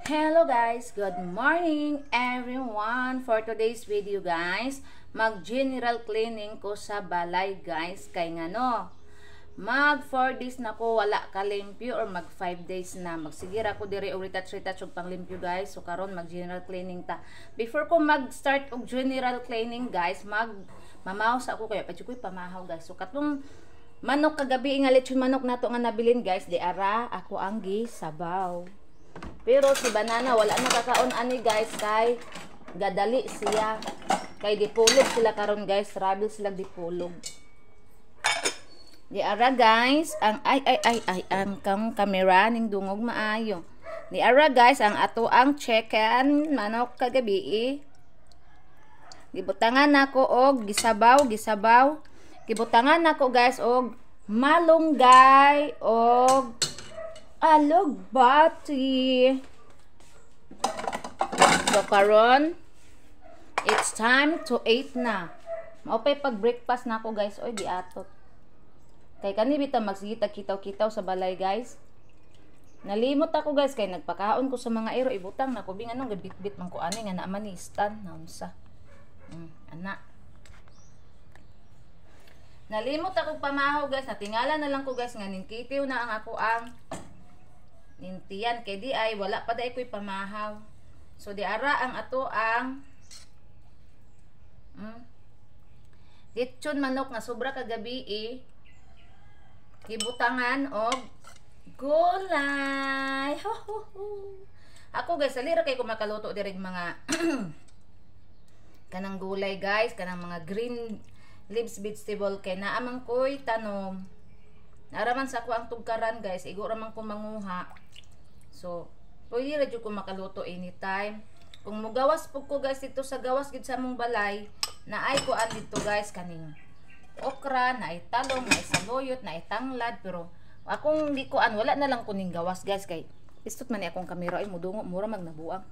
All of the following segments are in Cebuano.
Hello guys! Good morning everyone! For today's video guys, mag-general cleaning ko sa balay guys. Kay ngano, mag 4 days na ko wala kalimpyo or mag 5 days na. Magsigira ko diri og retouch-retouch og panglimpyo guys. So karon mag general cleaning ta. Before ko mag-start og general cleaning guys, mag mamahaw sa ako kaya pa ko'y pamahaw guys. So katong manok kagabi nga lechon manok nato nga nabilin guys, di ara ako ang gisabaw. Pero si Banana wala na kakaon ani guys kay gadali siya. Kay dipulog sila karon guys, travel sila dipulog. Di ara guys, ang ay ay ay ay ang kang kamera ning dungog maayo. Di ara guys, ang ato ang chicken manok kagabi. Gibutangan nako og gisabaw, gisabaw. Gibutangan nako guys og malunggay og alugbati. So karon it's time to eat na. Mao pay pag breakfast nako guys, oy giatot. Kay kani bitaw magsigitag kitaw-kitaw sa balay guys. Nalimot ako guys kay nagpakaon ko sa mga iro, ibutang nako bi nganong gibitbit man ko ani nga naa man ni stand naunsa. Ana. Nalimot ako pamahaw guys, natingala na lang ko guys nga ninkitiw na ang ako ang nintiyan kay di ay wala pa dai ko'y pamahaw. So di ara ang ato ang lechon manok nga sobra kagabi eh, gibutangan og gulay. Ho, ho, ho. Ako guys, salira kay ko makaluto diri mga kanang gulay guys, kanang mga green leaves vegetable kay naa man ko'y tanom. Naraman sa ako ang tugkaran guys, igo ra man ko manguha. So, pwede ra jud ko makaluto anytime. Kung mugawas pud ko guys dito sa gawas gid sa among balay, naay kuan dito guys kaning okra, naay talong, naay saluyot, naay tanglad, pero akong gikuan wala na lang kuning gawas guys kay istot man ni akong kamera ay mudungo mura magnabuang.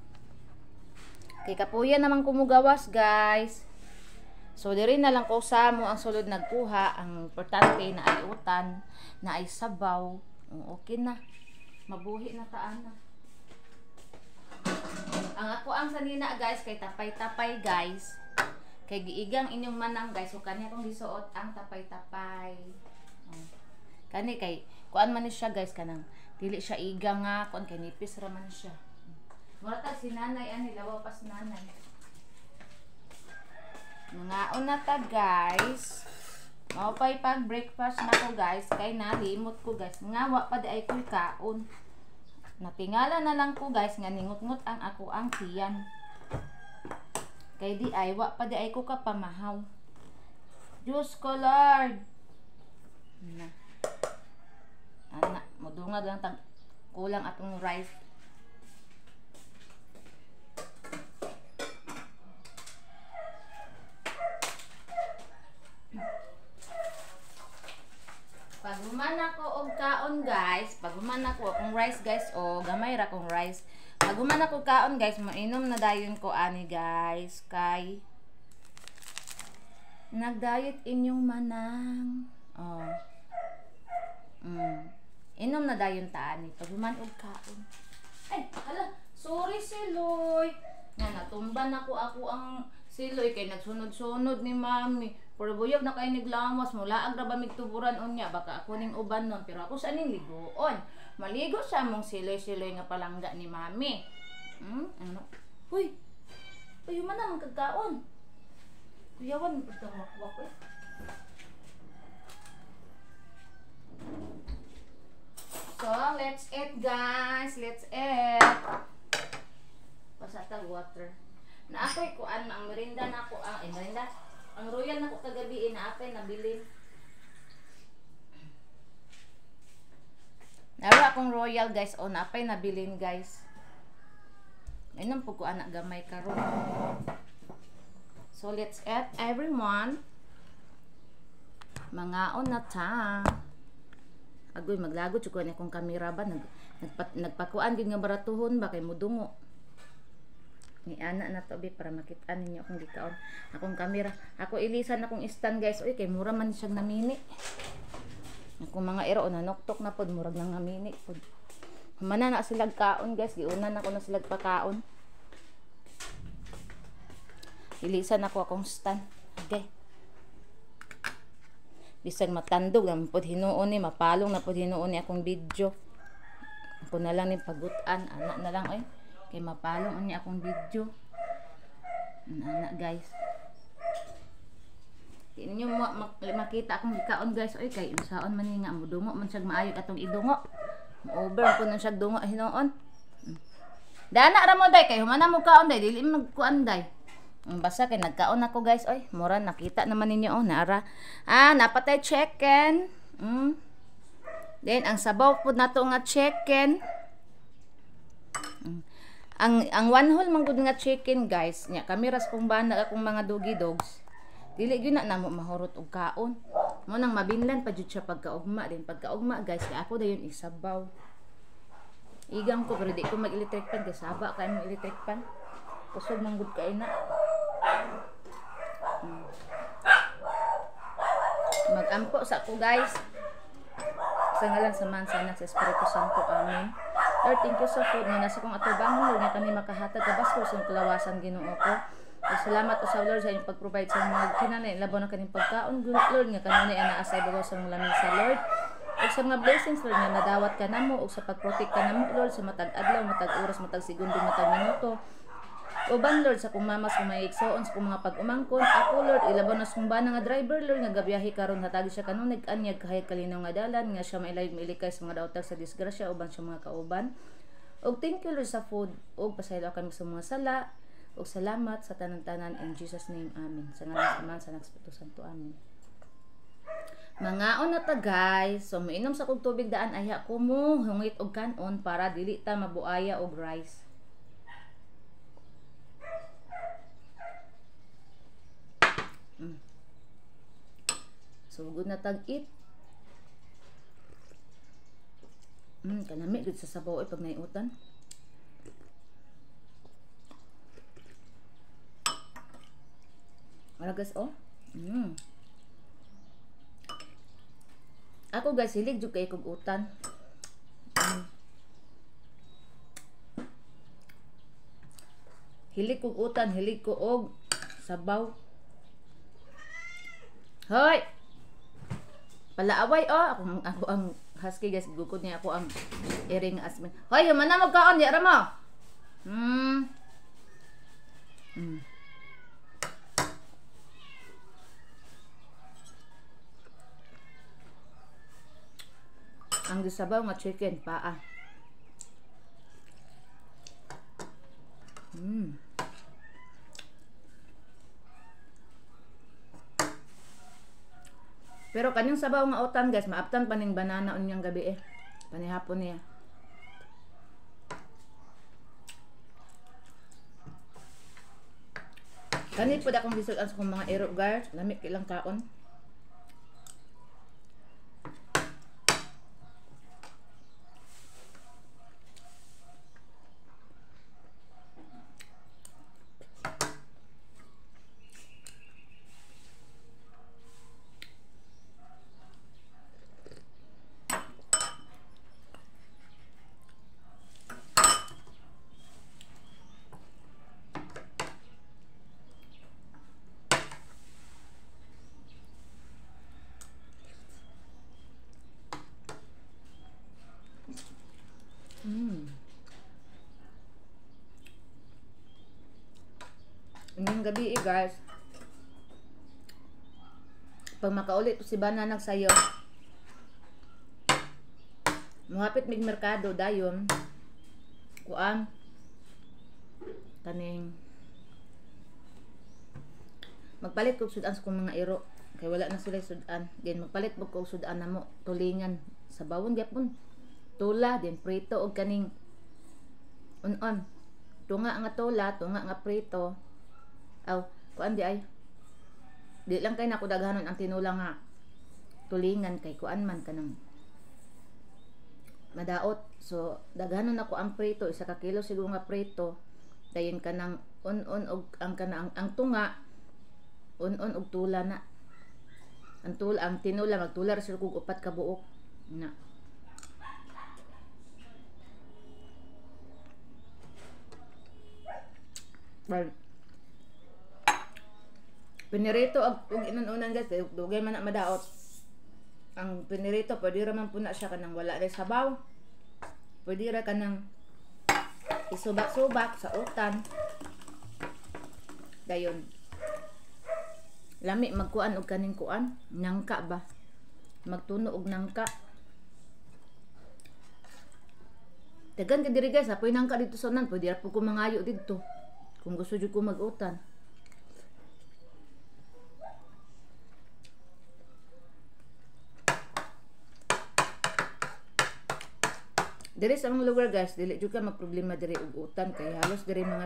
Kay kapuya naman ko mugawas guys. So diri na lang ko sa mo ang sulod nagkuha, ang importante na ay utan, na ay sabaw. Okay na. Mabuhi na ta ana. Ang ako ang sanina guys kay tapay-tapay guys. Kay giigang inyong manang guys, so kani akong gisuot ang tapay-tapay. Oh. Kani kay kuan man ni siya guys kanang dili siya igang nga kuan kay nipis ra man siya. Mura ta si nanay ani lawaw pa si nanay. Mangaon na ta guys. Mao pay pag breakfast na ko guys kay nalimot ko guys. Nga wa pa di ay ko'y kaon. Natingala na lang ko guys nga ningut-ngut ang ako ang tiyan. Kay di ay wa pa di ay ko kapamahaw. Diyos ko Lord. Na. Ana, mudungag lang tag kulang atong rice. Pag human ako og kaon guys, pag human ako akong rice guys o gamay ra akong rice. Pag human ako kaon guys, mainom na dayon ko ani guys kay nag-diet inyong manang. Oh. Inom na dayon ta ani pag human og kaon. Ay, hala, sorry siloy. Nga natumba na ko ako ang siloy kay nagsunod-sunod ni mami. Pero buyog na kayo niglawas mo, laag ra ba migtuburan unya, baka ako ning uban nun, pero ako sa ning ligoon. Maligo sa among siloy-siloy nga palangga ni mami. Ano? Huy! Uy, man ang kagkaon. Kuyawan, pagkang wakwak eh. So, let's eat guys. Let's eat. Pasatag water. Na ako'y kuan, ang merinda na ako, ang merinda. Ang royal na ko kagabi na apay nabilin. Nara akong royal guys o naapay nabilin guys. Inom po ko anak gamay karon. So let's eat everyone. Mangaon na ta. Agoy maglagot jud ko ani akong kamera ba nagpakuan gyud nga baratuhon ba kay mudungo. Ni ana na to be para makita ninyo akong gikaon akong kamera. Ako ilisan akong stand guys. Uy kay mura man siyang namini. Akong mga iro nanoktok na pod murag nang namini pod. Humana na sila kaon guys, giunan ako na sila pakaon. Ilisan ako akong stand. Okay. Bisag matandog na pud hinuon ni, mapalong na pud hinuon ni akong video. Ako na lang ni pagutan, ana na lang oy. Kay mapalong ni akong video. Ana guys. Di ninyo makita akong gikaon guys oy, kay unsaon man ni nga modungo man siyag maayo atong idungo. Over ko nun siyag dungo hinuon. Dana ra mo day kay humana mo kaon day, dili magkuan day. Basta kay nagkaon ako guys oy, mura nakita naman ninyo oh, naara. Ah, napatay chicken. Then ang sabaw pud nato nga chicken. Ang one whole man gud nga chicken guys, nya kami ras kung bana akong mga doggy dogs. Dili gyud na namo mahurot og kaon. Mo nang mabinlan pa jud siya pagkaugma din. Pagkaugma guys, kay ako dayon isabaw. Igang ko pero di ko mag-electric pan kay saba kay mo electric pan. Kusog man gud kay na. Magampo sa ako guys. Sa ngalan sa Man, sa Anak, sa Espiritu Santo. Amen. Lord, thank you sa food nga nasa kong atubang, Lord, nga kami makahatag kabasko sa kalawasan Ginoo ko. Ug salamat usaw Lord sa inyong pag-provide sa mga kinahanglan labaw na kaning pagkaon Lord nga kanunay anaa sa ibabaw sa mga lamesa Lord. Ug sa mga blessings Lord nga nadawat ka namo ug sa pag-protect ka namo Lord sa matag adlaw, matag oras, matag segundo, matag minuto. Uban Lord sa kong mama, sa kong mga igsoon, sa kong mga pag-umangkon, ako Lord ilabaw na sa kong bana nga driver Lord nga gabiyahe karon hatagi siya kanunay anyag kahayag kalinaw nga dalan nga siya mailayog mailikay sa mga daotag sa disgrasya uban siya mga kauban. Ug thank you Lord sa food ug pasaylo kami sa mga sala. Ug salamat sa tanan-tanan in Jesus name. Amen. Sa ngalan sa Ama, sa Anak, sa Espiritu Santo. Amen. Mangaon na ta guys. So mainom sa kog tubig daan ayha ko mo hungit og kanon para dili ta mabuaya og rice. So good na tag eat. Kanami gud sa sabaw pag naiutan. Wala guys oh. Ako guys hilig jud kay kog utan. Hilig kog utan, hilig ko og sabaw. Hoy. Palaaway oh, ako ang husky guys, gukod niya ako ang iring asmin. Hoy, humana mo kaon di ra mo. Ang gisabaw nga chicken paa. Pero kanyang sabaw nga utan guys, maaptan pa ning banana unyang gabi eh. Panihapon niya. Kani pud akong gisud-an sa akong mga iro guys, lami ilang kaon. Ngayong gabi eh guys, pag makaulit to si Bana nagsayo, muhapit mig merkado dayon, kuan kaning magpalit kog sudan sa kong mga iro kay wala na sila sudan. Then magpalit pud kog sudan namo tulingan sa bawon gyapon tula, then prito og kaning unon tunga nga tula, tunga nga prito. Aw, kuan di ay. Di lang kay nako daghanon ang tinula nga tulingan kay kuan man kanang madaot. So daghanon ako ang prito, isa ka kilo siguro nga prito. Dayon kanang un-un og ang kanang ang tunga un-un og tula na. Ang tula, ang tinula magtula ra siguro kog 4 ka buok na. Well, pinirito og inunan guys, dugay man na madaot. Ang pinirito pwede ra man puna siya kanang wala ray sabaw. Pwede ra kanang isubak-subak sa utan. Dayon. Lami magkuan og kaning kuan, nangka ba? Magtuno og nangka. Dagan ka diri guys, apoy nangka dito sa unan, pwede ra pud ko mangayo didto. Kung gusto jud ko mag-utan. Diri sa among lugar guys, dili jud ka magproblema diri og utan kay halos diri mga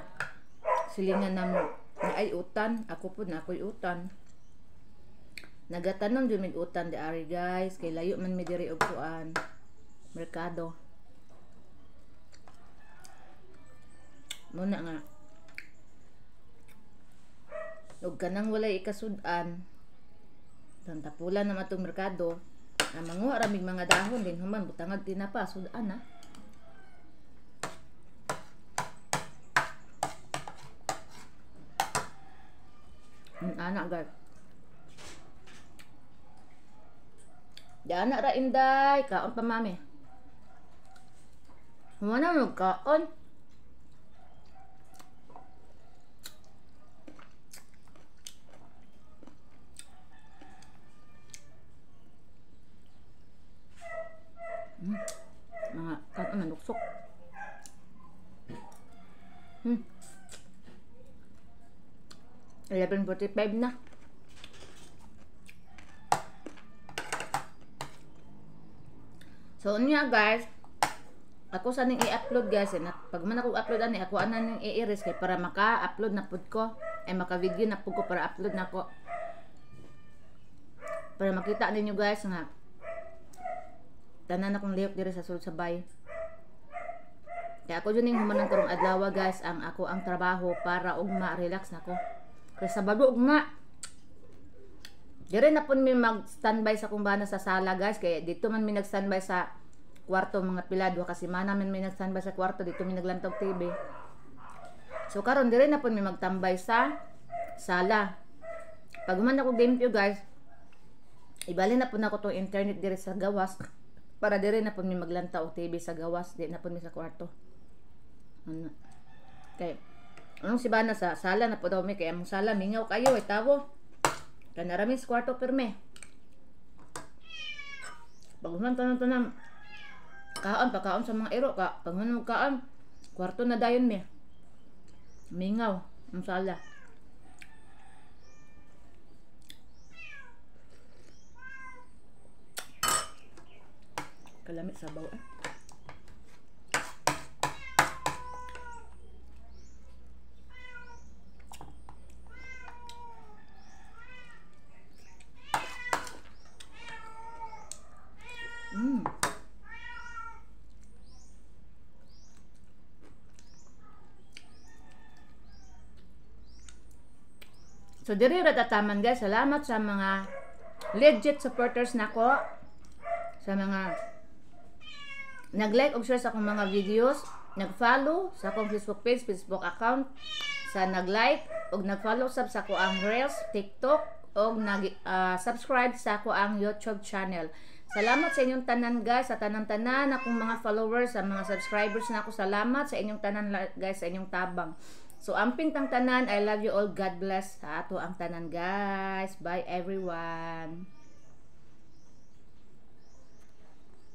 silingan namo na ay utan, ako pud na ako'y utan. Nagatanom jud mig utan di ari guys, kay layo man mi diri og kuan merkado. Muna nga og kanang walay ikasud-an, tantapulan na matong merkado, ang manguha ra mig mga dahon din human butangag tinapa sud-an na. Anak guys. Diana ra inday, kaon pa mami. Wala mo kaon. Mga kaon nanuksok. 11:45 na. So unya guys, ako sa ning i-upload guys, eh, pag man ako upload ani, ako ana ning i-erase kay para maka-upload na pud ko, ay maka-video na pud ko para upload na ko. Para makita ninyo guys nga tanan akong lihok diri sa sulod sa bay. Kaya ako jud ning humanan karong adlaw guys, ang ako ang trabaho para ugma relax na ko. Kay Sabado ugma. Dire na pud mi mag-standby sa kumbana sa sala guys, kay dito man mi nag-standby sa kwarto mga pila duha ka semana man mi nag-standby sa kwarto, dito mi naglantaw TV. So karon dire na pud mi magtambay sa sala. Pag human ako game view guys, ibali na pud nako tong internet dire sa gawas para dire na pud mi maglantaw og TV sa gawas, di na pud mi sa kwarto. Ano? Kay anong si bana sa sala na po daw mi, kay among sala mingaw kayo ay tawo. Kanarami sa kwarto pirme. Pag human tanan-tanan kaon pakaon sa mga iro ka, pag human kaon kwarto na dayon mi. Mingaw ang sala. Kalamit sabaw eh. So diri ra tataman guys. Salamat sa mga legit supporters nako, sa mga nag-like og share sa akong mga videos, nag-follow sa akong Facebook page, Facebook account, sa nag-like og nag-follow sab sa ako ang Reels, TikTok og nag-subscribe sa ako ang YouTube channel. Salamat sa inyong tanan guys, sa tanan-tanan akong mga followers, sa mga subscribers nako. Salamat sa inyong tanan guys, sa inyong tabang. So amping tang tanan, I love you all. God bless sa ato ang tanan guys. Bye everyone.